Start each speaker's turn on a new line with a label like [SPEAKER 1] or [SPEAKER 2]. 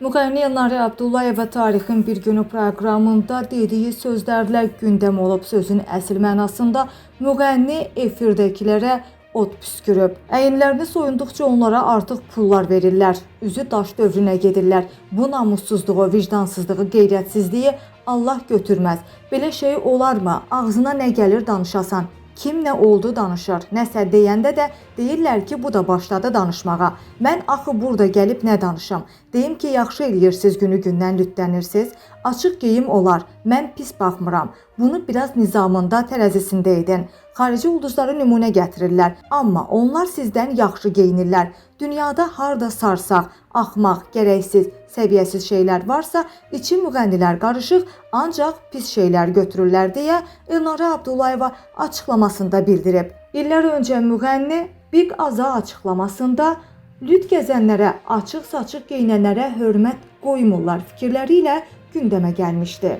[SPEAKER 1] Müğənni Elnarə Abdullayeva Tarixin bir günü proqramında dediyi sözlərlə gündəm olub. Sözün əsl mənasında müğənni efirdəkilərə od püskürüb. Əyinlərini soyunduqca onlara artıq pullar verirlər. Üzü daş dövrünə gedirlər. Bu namussuzluğu, vicdansızlığı, qeyrətsizliyi Allah götürməz. Belə şey olarmı? Ağzına nə gəlir danışasan. Kim nə oldu danışır. Nəsə deyəndə də deyirlər ki, bu da başladı danışmağa. Mən axı burada gəlib nə danışım? Deyim ki, yaxşı eləyirsiz, günü gündən lütlənirsiniz. Açıq geyim olar. Mən pis baxmıram. Bunu biraz nizamında, tərəzisində edin. Xarici ulduzları nümunə gətirirlər, amma onlar sizdən yaxşı geyinirlər. Dünyada harda sarsaq, axmaq, gərəksiz, səviyyəsiz şeylər varsa, içi müğənnilər qarışıq, ancaq pis şeylər götürürlər deyə Elnarə Abdullayeva açıqlamasında bildirib. İllər öncə müğənni Big Aza açıqlamasında lüt gəzənlərə, açıq-saçıq geyinənlərə hörmət qoymurlar fikirləri ilə gündəmə gəlmişdi.